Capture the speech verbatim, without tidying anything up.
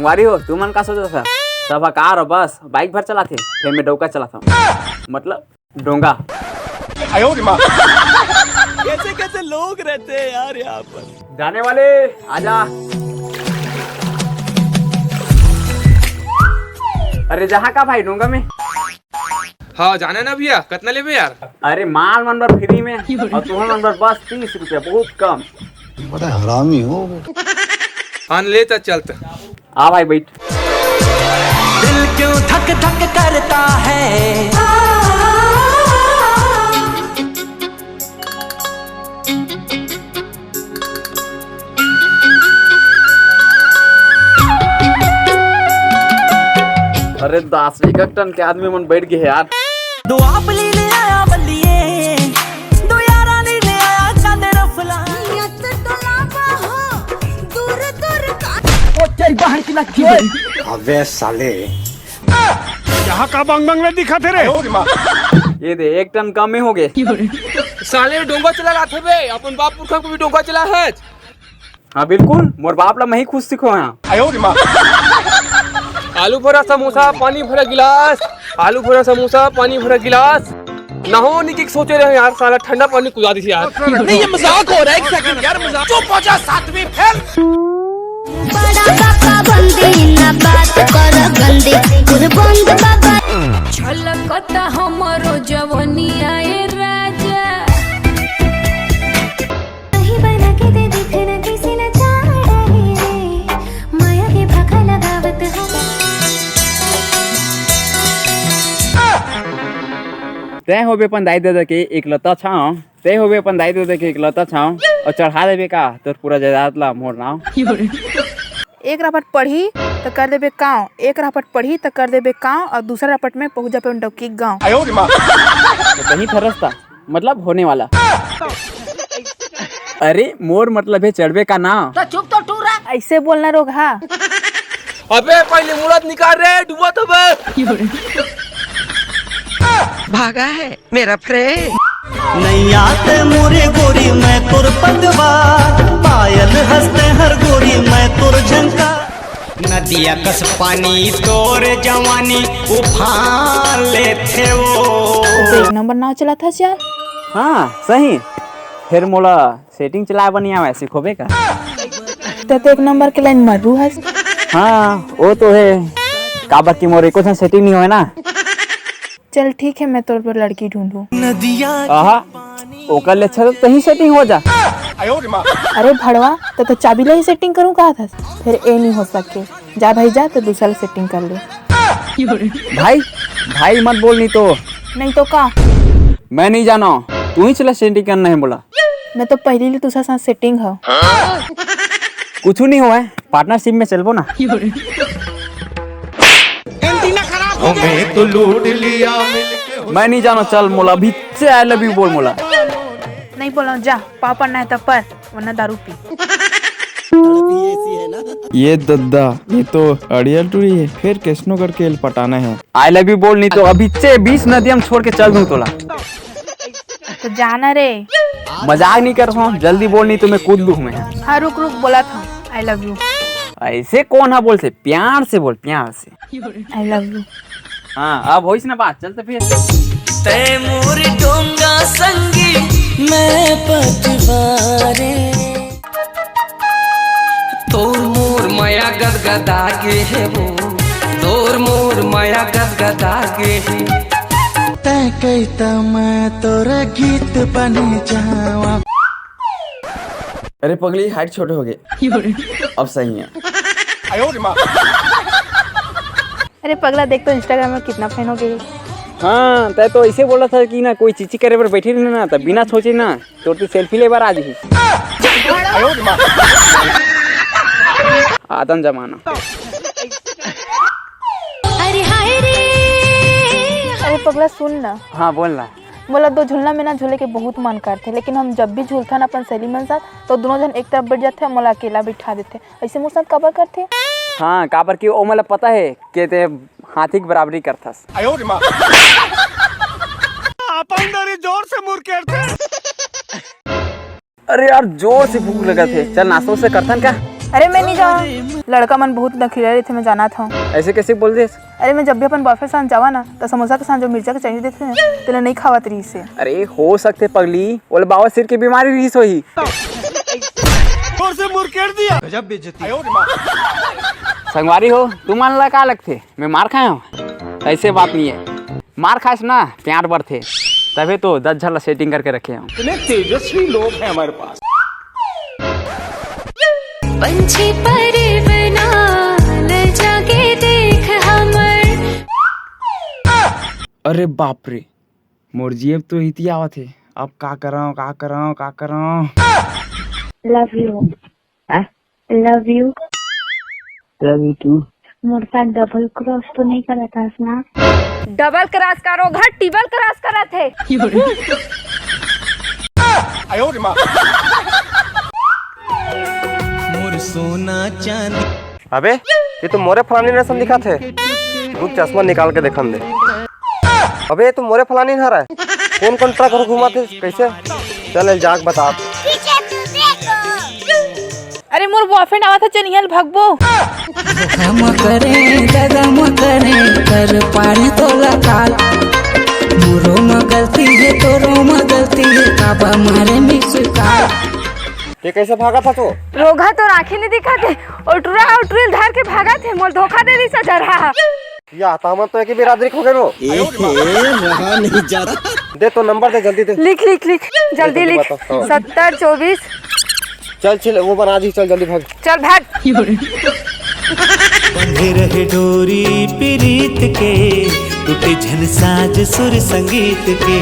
संगवारी हो, तुमन का सोचत हव? सब ह कार अउ बस, बाइक भर चलाथे, फेर मैं डौका चलाथंव, मतलब डोंगा। जाने वाले, आजा। अरे, जाहा का भाई डोंगा में? हाँ, जाना ना भैया, कतना लेबे यार? अरे, माल मन बर फ्री में, अउ तुमन मन बर बस तीस रुपया, बहुत कम। बड़ा हरामी हो। हाँ, ले त चलत। आ भाई, बैठ। दिल क्यों धक धक करता है। अरे दास, एक एक टन के आदमी मन बैठ गे हे यार। दो आपली ले आया बल्लिए, दो यारा नी ले आया चांद रफला। नियत डोलावा हो, दूर दूर का। ओ तेरी बहन की ना क्यों? अबे साले। यहाँ का बंग बंग में दिखा थे रे? ये दे, एक टन कम ही हो गए। साले डोंगा चला रहा थे बे, अपन बाप पुरखा को भी डोंगा चला है। हाँ बिल्कुल, मोर बाप ला मैं ही खुद सिखो हाँ। आलू भरा समोसा, पानी भरा गिलास, आलू भरा समोसा, पानी भरा गिलास। नहाने की सोचे रहे यार, साला ठंडा पानी कुदा दिस यार। नहीं, ये मजाक हो रहा है, एक सेकंड यार, मजाक। चुप हो जा, सातवीं फेल। बड़ा पापा बंदी ना बात कर गंदी, कुल बंद बाबा। छलकता हमरो जवनिया ए राजा। कहीं बना के दे दिखना किसी न चाह रहे रे, माया के भाखा लगावत है। तैं होबे अपन दाई ददा के एकलौता छांव, तैं होबे अपन दाई ददा के एकलौता छांव, अउ चढ़ा देबे का तोर पूरा जायदाद ला मोर नांव। एक रापट पढ़ी त कर देबे कांव, एक रापट पढ़ी त कर देबे कांव, अउ दूसरा रापट में पहुंच जाबे डौकी गांव। तो कहीं था रास्ता, मतलब होने वाला। अरे मोर मतलब है चढ़बे का नांव। तो चुप तो टूरा। ऐसे बोलना रोगहा। अबे पहले मुरत निकाल रे, डूबत हबे। भागा है मेरा फ्रेंड। नैया ते मोरे गोरी मैं तोर पतवा, पायल हंसते हर गोरी मैं तोर झंका। नदिया कस पानी तोर जवानी उफान लेथे वो। तो एक नंबर नाव चलाथस यार। हाँ सही। फिर मोला सेटिंग चलाए बर नइ आवय, सिखोबे का? ते तो एक नंबर के लाइन मरू हस। हाँ, वो तो है। काबर कि मोर एको ठन सेटिंग नइ होय ना। चल ठीक है, मैं तोर बर लड़की ढूंढूं। आहा, ओकर ले अच्छा तो तहीं सेटिंग हो जा। अरे भड़वा, त तो चाबी ले ही सेटिंग करूं कहत हस, फिर ए नहीं हो सके। जा भाई जा, तो दूसरा ले सेटिंग कर ले। भाई, भाई मत बोल नहीं तो। नहीं तो का? मैं नहीं जाना, तू ही चला सेटिंग करना है बोला। मैं तो पहली ले तुसा साथ सेटिंग हो। कुछ नहीं हुआ है, पार्टनरशिप में चलबो ना। एंटीना खराब हो गया। हमें तो लूट लिया मिलके। मैं नहीं जाना, चल मोला अभी से आई लव यू बोल मोला। नहीं बोला, जा पापा नहीं तो पर, वरना दारू पी। ये दद्दा, ये तो अड़ियल टूरी है, फिर कैसनो करके एल पटाना है। आई लव यू बोल, नहीं तो अभी से बीस नदिया में छोड़ के चल दूं तोला। तो जाना रे। मजाक नहीं कर रहा हूँ, जल्दी बोल, नहीं तो मैं कूद लूँ मैं। हाँ रुक रुक, बोला था आई लव यू। ऐसे कौन है बोल से, प्यार से बोल, प्यार से। I love you. हाँ, अब होइस ना बात, चल तो फिर। तै मोर डोंगा संगी, मैं पतवारे। तोर मोर माया गदगदा गे हे वो, तोर मोर माया गदगदा गे हे। तै कहिता मैं तोर गीत बने जावा। अरे पगली, हाइट छोटे हो गए, अब सही है। अरे पगला, देख तो Instagram में कितना फैन हो गए। हाँ, तै तो ऐसे बोला था कि ना कोई चीची करे बर बैठी रही ना, तब बिना सोचे ना तोर तो सेल्फी ले बर आ जी। आदम जमाना। अरे हाय रे। अरे पगला सुन ना। हाँ बोल ना। मोला दो झुलना में ना झूले के बहुत मन करथे, लेकिन हम जब भी झूलथन अपन सहेली मन साथ, तो दोनों झन एक तरफ बैठ जाथे, मोला अकेला बैठा देथे। ऐसे मोर साथ काबर करथे? हाँ, काबर कि ओ मोला पता है कि ते हाथी के बराबरी करथस। अपन दरी जोर से मुरकेरथे। अरे यार, जोर से भूख लगा थे, चल नाश्ता से करथन का? अरे मैं नहीं जाऊँ, लड़का मन बहुत नखिला रहिथे, मैं जानत हूँ। ऐसे कैसे बोल दे? अरे मैं जब भी अपन बॉयफ्रेंड संग जावा ना, तो समोसा के साथ जो मिर्चा के चटनी देथे ना, तेला नहीं खावत रहिस हे। अरे हो सकथे पगली, ओला बवासीर के बीमारी रहिस होही। जोर से मुरकेड़ दिया। गजब बेइज्जती। संगवारी हो, तुमन ला का लगथे, मैं मार खाए हूँ? ऐसे बात नहीं है, मार खास ना प्यार बढ़थे, तभे तो दस झन ला सेटिंग करके रखे हूँ। इतने तेजस्वी लोग हैं हमारे पास। पंछी परे बना, ले जाके देख हमर। अरे बाप रे, मोर जीभ तो हिती आवत हे। अब का करंव, का करंव, का करंव? Love you। हाँ? Love you। Love you too। मोर साथ डबल क्रॉस तो नहीं करत हस ना? डबल क्रॉस का रोगहा टिबल क्रॉस करत हे। मोर सोना चांदी। अबे, ये तो मोरे फलानी नसन दिखत हे। रुक, चश्मा निकाल के देखन दे। अबे, ये तो मोरे फलानी हरय। कौन कौन ट्रक घुमात हे? कैसे? चल, जाके बता। अरे मोर बॉयफ्रेंड आवत हे, चल इहाँ ले भगबो। हम करे, दादा म करे, कर पारे तोला काल। मोरो म गलती हे, तोरो म गलती हे, काबर मारे मिस काल। ये कैसे भागत हस तो? रोगहा तो आँखी नहीं दिखत हे, अउ टुरा अउ टुरी ल धर के भागत हे, मोला धोखा दे दिस जरहा। या, त हमन तो एक ही बिरादरी के हो गए वो। ए, ए, रहा नहीं जाता। दे तो नंबर दे, जल्दी दे। लिख, लिख, लिख, जल्दी जल्दी लिख। बताओ, हाँ। सत्तर चौबीस। चल, चल, वो बना दी, चल जल्दी भाग। चल भाग। बंधे रहे डोरी पीरीत के, टूटे झन साज सुर संगीत के।